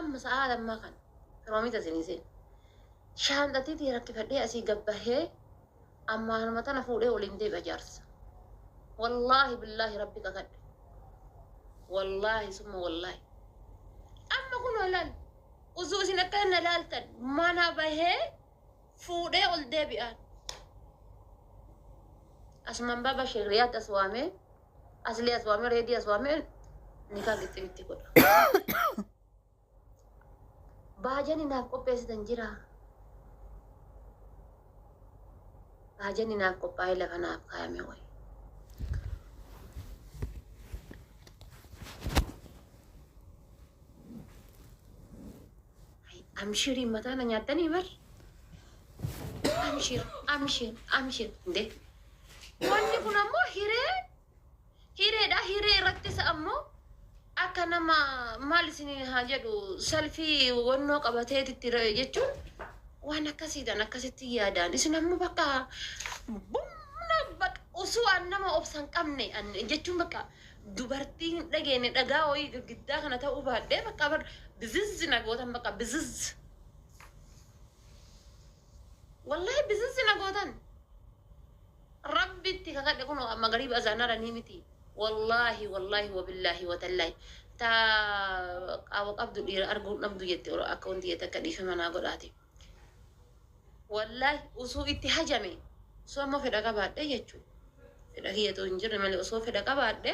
Amma sa'aa lammaa kana firoomita isinii seena. Shaanxatiitii rakkifadhee asii gabbahee amma hanuma tana fuudhee waliin deebi'a jaarsa. Wallaahi billaahi rabbi kakadhe. Wallaahi summa wallaahi. Amma kunoo ilaali. Osoo isin akka na laaltan mana bahee fuudhee ol deebi'aan. Asumaan baaba sheekriyaatti as waamee asli as waamee reedii as waamee nikaa gixximitti godha. Baajani naaf qopheessitan jira. Baajani naaf qophaa'ee lafa naaf kaayame wayi. Amshirii mataa na nyaattanii bar. Amshir, amshir, amshir. Ndee. Wanni kun ammoo hiree hireedha. Hiree irrattis ammoo akka nama maal isin haa jedhu salfii wannoo qabateetitti jechuun waan akkasiidhaan akkasitti yaadaan isin ammoo bakka bumna bakka osoo an nama obsa hin qabne jechuun bakka dubartii hin dhageenye dhagaa wayii girgiddaa kana ta'uu baadhee bakka bar bizizzi na gootan bakka bizizzi. Wallahi bizizzi na gootan. Rabbitti kakadhe kun magariiba azaanara ni miti. Wallahi wallahi wabillaahi watallaahi. Ta qaawa qabdu dhiira arguun dhabdu jette akka wanti jette akka dhiifama naa godhaati. Wallahi osoo itti hajame osoo ammoo fedha qabaadhe jechuudha. Fedha kiyyatu hin jirre malee osoo fedha qabaadhe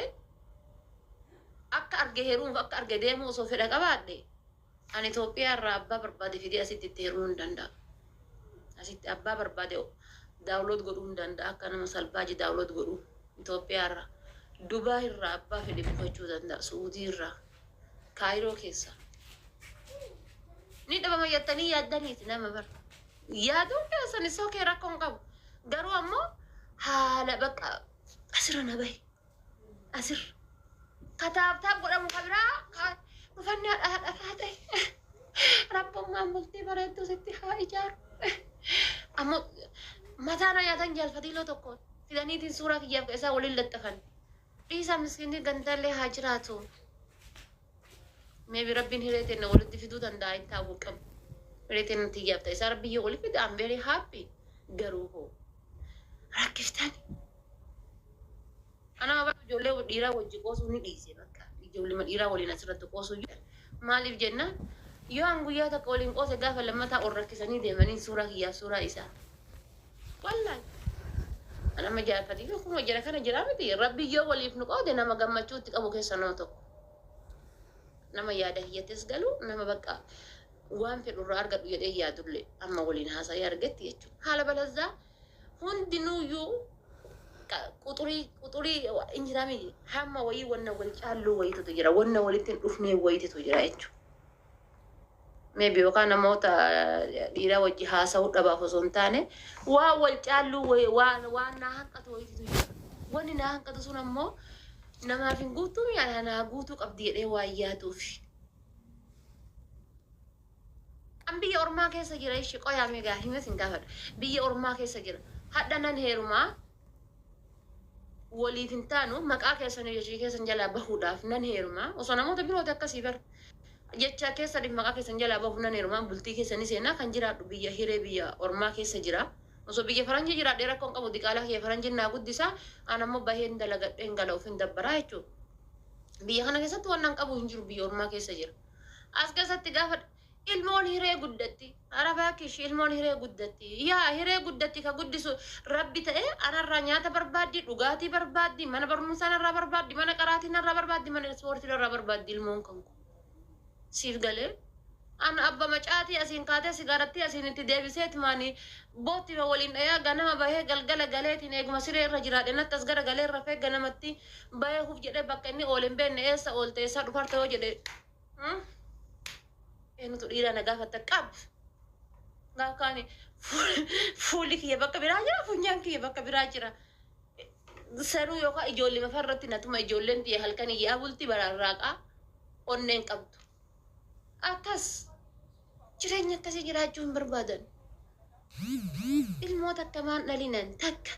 akka arge heeruuf akka arge deemuu osoo fedha qabaadhe ani Itoophiyaa irraa abbaa barbaade fidee asitti itti heerumuu hin danda'a. Asitti abbaa barbaade download godhuu hin danda'a akka nama salbaaji download godhuu Itoophiyaa irraa. Dubaay irraa abbaa fedhe buufachuu danda'a. Suudii irraa. Kaayiroo keessaa. Ni dhabama jettanii yaaddaniiti nama bara. Yaaduun keessan isoo kee rakkoo hin qabu. Garuu ammoo haala bakka asirra na bahe. Asirra. Kataabtaab godhamu kan biraa dhufannaa haadha faate. Rabbummaan bultii bareedduu sitti haa ijaaru. Ammoo mataa na nyaatan jaalfatiiloo tokkoon fidaniitiin suuraa kiyyaaf isaa waliin laxxafan. Dhiisaa miskiinni gandaallee haa jiraatu. Maybe rabbiin hiree teenna walitti fiduu danda'a hin taa'u qabu. Hiree teenna tiyyaaf ta'e isaa rabbi yoo walitti fide I'm very happy. Garuu hoo rakkiftani. Ana bara ijoollee dhiiraa wajji qoosuu ni dhiise bakka. Ijoollee dhiiraa waliin asirratti qoosuu jira. Maaliif jennaan yoo an guyyaa takka waliin qoose gaafa lammataa ol rakkisanii deemanii suuraa kiyyaaf suuraa isaa. Wallaahi. Ana amma jaarfatii fi kuma jara kana jira miti. Rabbi yoo waliif nu qoode nama gammachuutti qabu keessa nama tokko. Nama yaada kiyyattis galu nama bakka waan fedhu irraa argadhu jedhee yaadullee amma waliin haasa'ee argetti jechuudha. Haala balazzaa hundinuuyyuu quxurii injiraami hamma wayii wanna wal caalluu wayiitutu jira wanna walitti hin dhufnee wayiitutu jira jechuudha. Maybe yookaan namoota dhiiraa wajji haasa'uu dhabaaf osoo hin taane waan wal caalluu wayii waan naa hanqatu wayiitutu jira. Wanni naa hanqatu sun ammoo namaaf hin guutuu mi'a naa guutuu qabdi jedhee waan yaaduufi. An biyya ormaa keessa jira ishee qoyaa mee gaa hime sin gaafadha. Biyya ormaa keessa jira. Hadha nan heerumaa waliif hin taanu maqaa keessan jecha keessan jalaa bahuudhaaf nan heerumaa. Osoo namoota birooti akkasii bar. Jecha keessaniif maqaa keessan jalaa bahuuf nan heerumaa bultii keessanii seenaa kan jiraadhu biyya hiree biyya ormaa keessa jira. Osoo biyya faranjii jiraadhee rakkoon qabu diqaalaa kiyya faranjiin naa guddisa. An ammoo baheen dalagadheen gala ofiin dabbaraa jechuudha. Biyya kana keessatti waan an qabu hin jiru biyya ormaa keessa jira. As keessatti gaafa ilmoon hiree guddatti. Arabaa kish ilmoon hiree guddatti. Yaa hiree guddatti ka guddisu rabbi ta'e anarraa nyaata barbaaddi, dhugaatii barbaaddi, mana barumsaa narraa barbaaddi, mana qaraatii narraa barbaaddi, mana ispoortii narraa barbaaddi ilmoon kan kun. Siif galee. An abba macaatii asiin kaatee sigaarattii asiin itti deebiseet maani bootti waliin dhayaa ganama bahee galgala galeetiin eeguma siree irra jiraadhe natti as gara galee rafee ganamatti bahee huf jedhee bakka inni oole hin beekne eessa oolte eessaa dhufarta yoo jedhe. Eenyutu dhiiraa na gaafatta qab. Gaaf kaani fuulli kiyya bakka biraa jira funyaan kiyya bakka biraa jira. Saruu yookaan ijoollee mafa irratti natuma ijoolleen tiyya halkan iyyaa bulti bararraaqaa onneen qabdu. Akkas jireenya akkasii jiraachuu hin barbaadan. Ilmoo takka maan dhalinan takka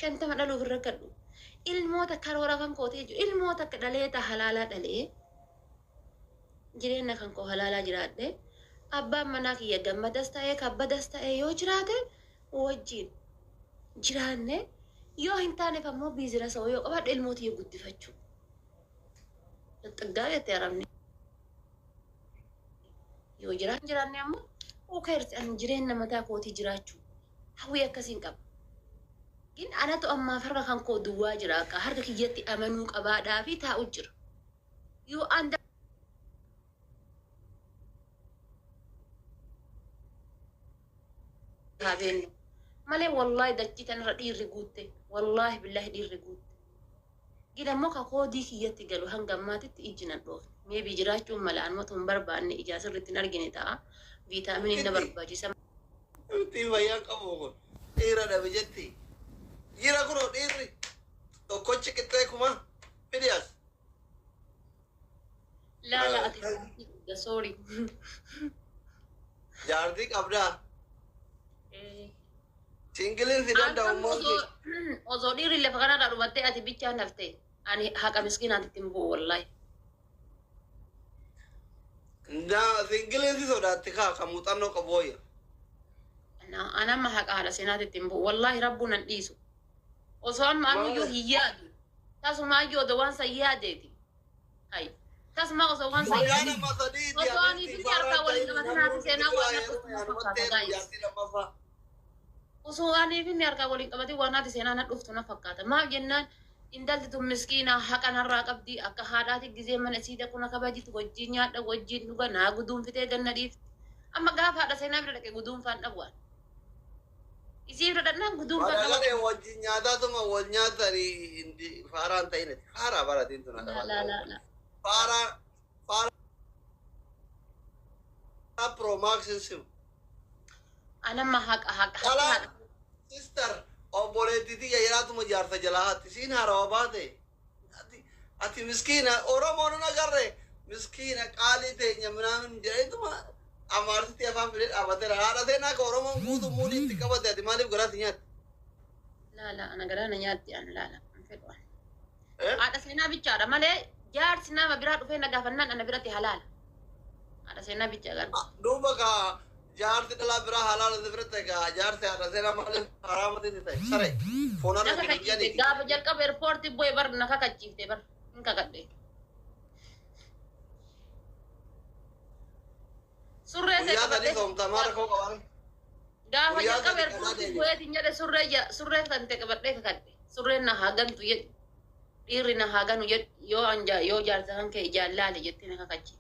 50 dhaluuf hin rakkadhu. Ilmoo takka karoora kan kootee jiru ilmoo takka dhaleeta halaalaa dhalee. Jireenya kan koo halaalaa jiraadhe, abbaan manaa kiyya gammadas ta'ee kabbadas ta'ee yoo jiraate wajjin jiraanne, yoo hin taaneef ammoo business yoo qabaadhe ilmoo tiyya guddifachuu. Xiggaa jette arabni. Yoo jiraanne ammoo who cares, ani jireenya mataa kootii jiraachuu hawwii akkasiin qaba. Gin anatu ammaaf harka kan koo duwwaa jira, akka harka kiyyatti amanuu qabaadhaa fi taa'u jira. Yoo an haa beennu malee, wallaahi dachii tanarra dhiirri guutte, wallaahi billaahi dhiirri guutte. Gin ammoo ka koodii kiyyatti galu hanga ammaatitti ijji nan dhoofne. Maybe jiraachuun mala, anumatu hin barbaanne, ijaa sirriitti hin argine ta'a. Viitaaminiin na barbaachisa. Ittiin fayyaa qabu kun dhiira dhabe jetti. Jira kunoo dhiirri tokkochi qixxee kuma fidiyaas. Laala, ati, sorry. Jaartii qabdaa. Single-iin si danda'u immoo. Osoo dhiirri lafa kanarraa dhumattee ati bichaan haftee, ani haqa miskiinaatti hin bu'u wallaahi. Single-iin si sodaatti kaa kan muuxannoo qabu wayya. An amma haqa haadha seenaatti hin bu'u wallaahi, rabbuu nan dhiisu. Osoo amma anuyyuu hin yaadu. Tasumaayyuu odoo waan san yaadeeti. Hay. Tasuma osoo waan san Guyyaa yaade. nama sadiiti. Osoo ani fi harkaa waliin qabatin haati seenaa waan na dhuftu na fakkaata, guys. Jaartii lammaffaa. Osoo ani fi harkaa waliin qabatin waan haati seenaa na dhuftu na fakkaata. Maaf jennaan, intalli tun miskiina, haqa narraa qabdi, akka haadhaati gizee mana isii dhaqu na kabajitu, wajjin nyaadha, wajjin dhuga, naa guduunfitee ganna dhiifti. Amma gaafa haadha seenaa bira dhaqe guduunfaan dhabu ani. Isii bira dhaqnaan guduunfaan dhabu. Madagalee wajjin nyaataatuma wal nyaatanii faaraan ta'inati. Faaraa baratiin tun. La la la la. Faaraa faaraa Pro Max simu. Anamma haqa haqa Dhalaa haqa. sister, obboleettii tiyya jiraatuma jaarsa jalaa hatti siin haarawa baate. Ati miskiina Oromoon hin agarre, miskiina qaalii teenya minaamin jedheetuma amaartitti afaan fidee dhaabateera. Haadha seenaa ka Oromoon guutuu muudii itti qabate, ati maaliif garaatti nyaatte? La la, ana garaana nyaatti an laala. Hin fedhu ani. Eh? Haadha seenaa bichaadha malee jaarsi nama biraa dhufee na gaafannaan ana biratti halaala. Haadha seenaa bichaa garuu. Duuba ka jaarsi dhalaa biraa halaala si biratti, ka jaarsi haadha seenaa maaliif haraamatti ta'e? Saree foonarra Na kakachiifte biyyanii. gaafa jalqaba airport-ii bu'ee bar, na kakachiifte bar, hin kakadhe. Surree see Guyyaa 3 qabadhee soomtaa maal rakkoo qabaan? Gaafa Guyyaa jalqaba 3 kanaa airport-ii deebi. bu'eetiin jedhe, surree surree kan ta'e qabadhee kakadhe. Surreen na haa gantu jedhe. Dhiirri na haa ganu jedhe, yoo an yoo jaarsa kan kee jaallaale jettee na kakachiifte.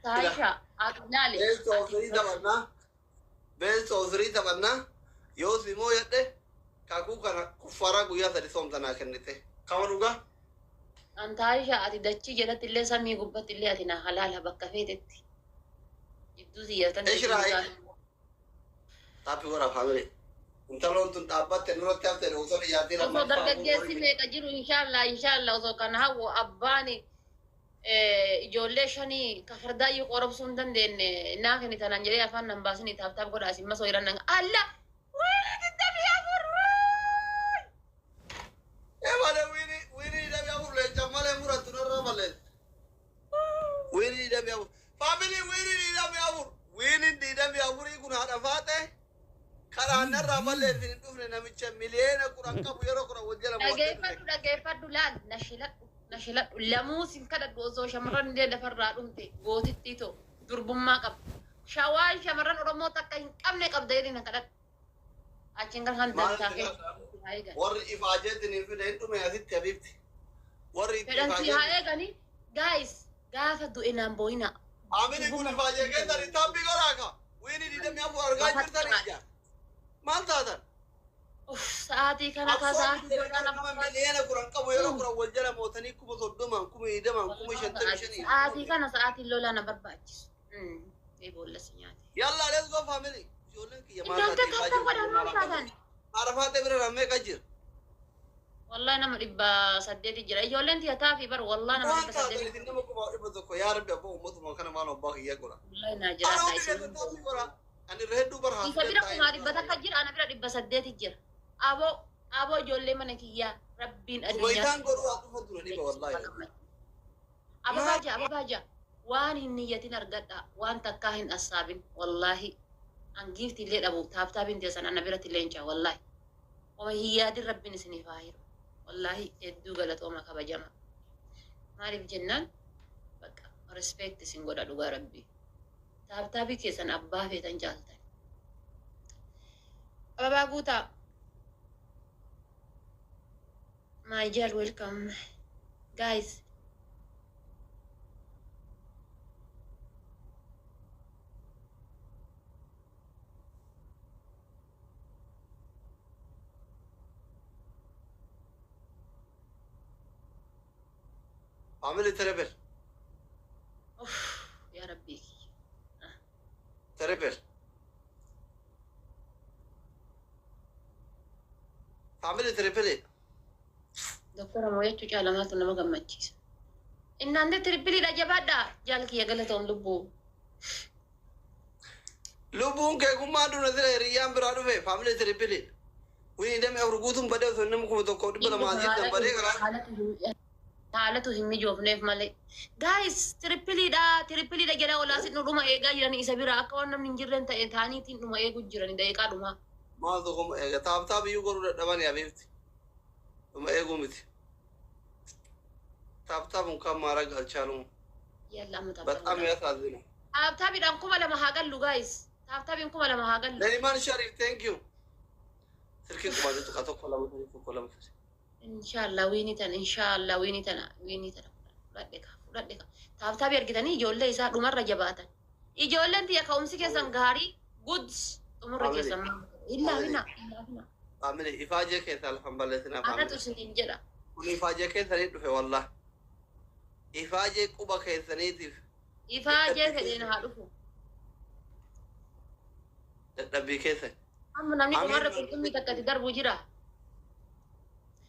Taayisha ati laale. Best of three taphannaa. Best of three taphannaa. Yoo simoo jedhe kakuu kana kuffaraa guyyaa 3 soomtanaa kennite. Kama dhugaa? An taayisha, ati dachii jalatti illee samii gubbatti illee ati na halaala bakka feetetti. Jidduu siyyatan. Ishraa'el. Tap-ii godhaa family. Intaloon tun dhaabbatte nurratti hafte osoo jaartii Osoo lammaffaa. dargaggeessi meeqa jiru, inshallah inshallah, osoo kana hawwu abbaan ijoollee shanii ka fardaayyuu qorobsuu hin dandeenye naa kenni tanaan jedhee afaan nan baasini. Tap tap godhaa isin masoo jiran nan alla wiini 24. Ebale win-ii win-ii 24 leenca malee murattu narraa balleessa. Win-ii 24. Family, win-ii 24. Win-iin 24-ii kun haadha faate karaan narraa balleessin hin dhufne, namicha miliyeena 10 qabu yeroo 10 wal jala mo'atee dhufe. Dhageeffadhu, dhageeffadhu, laal, na shiladhu, na shiladhu, lamuu sin kadhadhu. Osoo shamarran illee lafarraa dhumte, gootittii too durbummaa qabdu. Shawaan shamarran Oromoo takka hin qabne qabda jedhii na kadhadhu. Achiin kan kan Maal dantaa itti keessa haa eegan. Warri ifaajeetiin hin fide hin dhume asitti habiibti. Warri itti Fedhan si haa ifaajee. eegani. Guys, gaafa du'e naan boo'ina. Amini kun ifaajee keessanii tap-ii godhaa ka. Win-ii 24 argaa jirtan ija. Maal taatan? Uff, sa'aatii kana ka sa'aatii godhaa Nama lafa. miliyeena 10 qabu yeroo 10 wal jala mootanii 30,000, 20,000, 55,000. Sa'aatii kana sa'aatiin lolaa na barbaachisu. Ee, boolla si nyaate. Yalla, let's go family. Ijoolleen kiyya maal Intalta taate tap tap godhaa, maal taatan? Arafaatee bira rammee kan jira. Wallahi nama 800 jira. Ijoolleen tiyataa fi bar, wallahi nama Waan dhibba taatan saddeeti. isin nama 100,000, yaa Rabbi abbaa uummatuma kana maal abbaa kiyya godha. Wallahi naa Ana jiraata hundi isin. keessan tap-ii godha. Ani irra hedduu bar Isa bira 100,100 jira, ana bira 800 jira. Aboo aboo, ijoollee mana kiyyaa. Rabbiin addunyaa. Isaan godhuu haa dhufa dura dhiba wallaahi. Ababaa jaa, ababaa jaa. Waan hin niyyatin argadha. Waan takkaa hin assaabin. Wallaahi. An giifti illee dhabu. Tap tapiin teessan ana biratti illee hin caa. Wallaahi. Oma hin yaadin Rabbiin isiniif haa hiru. Wallaahi hedduu galatooma kabajama. Maaliif jennaan, bakka respect isin godha dhugaa Rabbii. Tap tapii keessan abbaa feetan caaltan. Ababaa guutaa. My dear, welcome. Guys. Family, triple. Uff, yaa Rabbii. Triple. Family, triple. Doktora mooyachuu caala maaltu nama gammachiisa? Innaante tripleiidha, jabaadha. Jaal kiyya galatoom lubbuu. Lubbuun kee gummaa duna sira hiriyyaan biraa dhufe. Family, triple. Wini damee afur guutuun badee osoo namni 1200 asitti badee karaa. Haalatu hin mijoofneef malee. Guys, tripleiidha, tripleiidha jedha olaa sin dhuma eegaa jiran isa bira akka waan namni hin jirreen ta'e taaniitiin dhuma eeguu jiran daqiiqaa dhumaa. Maal tokko eega tap tap iyyuu godhuu dadhabani habiibti. Dhuma eeguu miti. Tap tap እንኳን ማድረግ አልቻሉም። Yalla amma በጣም ያሳዝናል። Tap tapiidhaan 2000 haa gallu, guys. Tap tapiin 2000 haa gallu. Neriman Sharif, thank you. Silkiin qubaatu tuqa tokko lama sadii tokko lama sadii. Inshaallah winii tana, inshaallah winii tana, winii tana fudhadhe ka, fudhadhe ka. Tap tapii argitanii ijoollee isaa dhumarra jabaatan. Ijoolleen tiyya ka'umsi keessan gaarii goods xumurri keessan hin laafina, hin laafina. Family, ifaajee keessaa lafan balleessinaa Anatu family. isiniin jedha. Kun ifaajee keessanii dhufe wallah. Ifaajee quba keessaniitiif Ifaajee fedheen haa dhufu. dadhabbii keessan. Amma namni Amiin. dhumarra qurxummii takka itti darbu jira.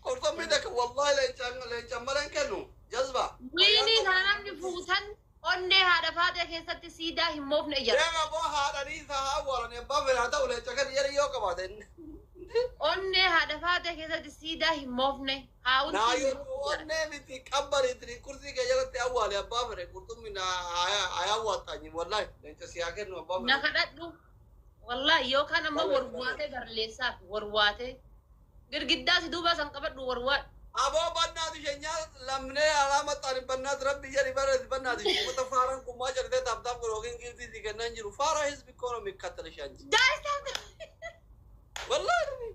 Qurxummii takka wallahi leencaan leencaan malee hin kennu. Jazba. Winii kana namni fuutan onnee haadha faatee keessatti siidaa hin moofne ijara. Deema boo haadhanii isaa haa awwaalanii abbaan fedhe haa ta'u leenca kan jedhan yoo qabaate. Onnee haadha faatee keessatti siidaa hin moofne haawunti. Naayyoo onnee miti qabbariitiin kursii kee jalatti awwaale abbaa fedhe qurxummii haa awwaattaanyi wallahi leenca si haa kennu abbaa Na fedhe. kadhadhu. Wallahi yookaan ammoo warwaatee barleessaaf warwaatee girgiddaa si duuba san qabadhu warwaadhu. Aboo bannaatu shenyaa lamnee alaama xaanin bannaatu rabbi jedhi barreessi bannaatu uummata faaraan kummaa jedhatee tap tap godhu yookiin giftii si kennan jiru faara hizbi እኮ ነው የሚከተልሽ አንቺ። Guys, wallahi.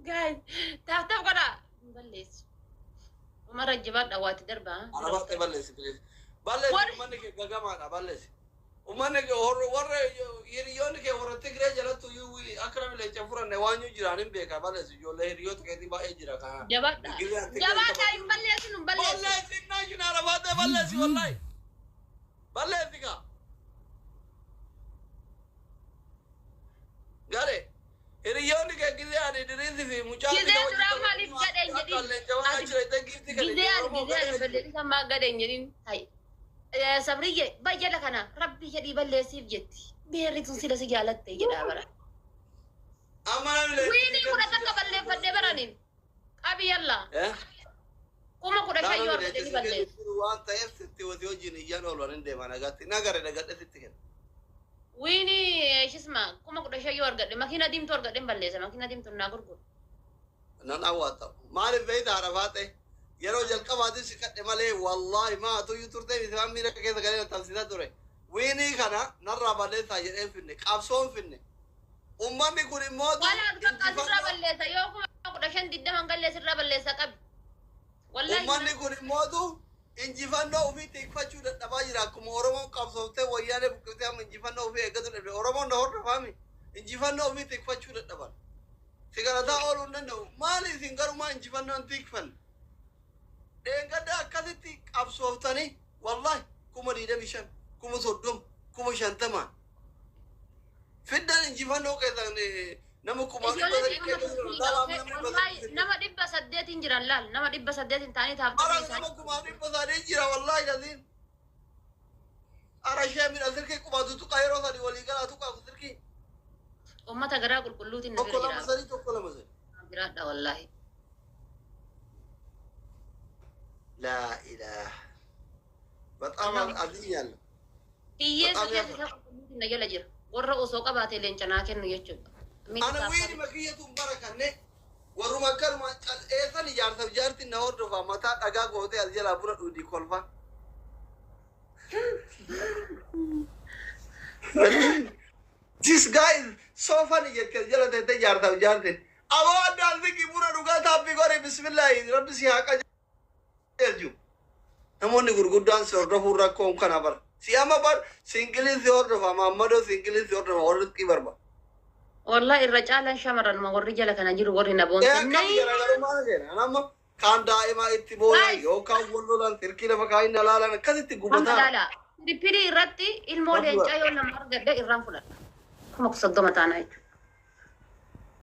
Guys, tap tap godhaa. Hin balleessu. Dhumarra jabaadha waatti darbaa. Arabaatti balleessi, please. Balleessi, uummanni kee gagamaadha, balleessi. Uummanni kee warra hiriyoonni kee warra Tigree jalatti iyyuu akka namni leenca furanne waan jiru jiraan hin beekaa balleessi, ijoollee hiriyoota keetii baay'ee jira kana. Jabaadha. Jabaadha, hin balleessinu, hin balleessu. Balleessi naashina arabaatti balleessi wallahi. Balleessi kaa. Gare hiriyoonni kee gizee ani diriirsi fi mucaan Gizee duraa maaliif gadheen jedhin? Leenca waan jira itti giiftii kan Gizee ani gizee ani balleessi ammaa gadheen jedhin. Hayi. Sabriyye bayyala kana rabbi jedhii balleessiif jetti. Beerri tun sila si jaalatte jedhaa bara. Amma namni Winii 11 balleeffadhee baraniin. Qabi yalla. 15,000 yoo argate ni balleessu. Waan ta'eef sitti wati hojiin iyyaan oolu hin deema nagaatti nagare nagadhe sitti kenna. Winii shisma 15,000 yoo argadhe makiina diimtuu argadhe hin balleessa. Makiina diimtuu naa gurguru. Nan awwaata. Maaliif beeyta arafaa ta'e yeroo jalqabaatiin si kadhe malee wallaahi maa tuyyuu turte miti waan miira keessa galee na talsisaa ture. Winii kana narraa balleessaa jedheen finne qabsoon finne. Uummanni kun immoo Wala bakka sirraa balleessa yoo 15,000 20 gallee sirraa balleessa qabi. Wallahi. Uummanni kun immootu injifannoo ofii tikfachuu dadhabaa jira. Akkuma Oromoon qabsooftee wayyaanee buqqiftee amma injifannoo ofii eeggatu dadhabe. Oromoon na hordofaami. Injifannoo ofii tikfachuu dadhaban. Si galataa ooluu hin danda'u. Maali isin garumaa injifannoo hin tikfanne? Dheengadda akkasitti qabsooftanii wallahi 25,000, 30,000, 50,000. Fiddan injifannoo keessan nama kuma Ijoolleen nama 800 jiran laal, nama 800 ta'anii Ara taa'anii nama 300,000 jira wallahi laziin. Ara ishee miidha silkii qubatu tuqa yeroo sadi walii galaa tuqa silkii. Uummata garaa qulqulluutiin na Tokko bira lama jira. sadii tokko lama sadii. Jiraadha wallahi. Laa ilaaha. በጣም አዝኛለሁ። Hiyyeessa በጣም keessa isa qulqulluutu na jala jira. Warra osoo qabaate leenca naa kennu jechuudha. Ana wiini makiyyatuun barakanne warruma akkanuma cal'eessan ijaarsaaf jaartiin na hordofa, mataa dhagaa gootee as jalaa buna dhuudii kolfa. This guy is so funny jette as jala teettee ijaarsaaf jaartiin. Aboo addaan fiqii buna dhugaa taappii godhe, bismillaahi, rabbi si haa qajeelchu. Namoonni gurguddaan si hordofuun rakkoon kana bara. Si amma bar single si hordofa, maammadoo single si hordofa, warri xiqqii barba. Wallahi irra caalaan shamarranuma warri jala kana jiru warri na Ee, boonsan. akkam garaagarummaa keenya. Amma kaan daa'imaa itti booyan yookaan wal lolan, silkii lafa kaa'in laalan, akkasitti Amma gubataa. laala. Pirpirii irratti ilmoo leencaa yoo nama argadhe irraan fudhadha. 30,000 taanaa jechuudha.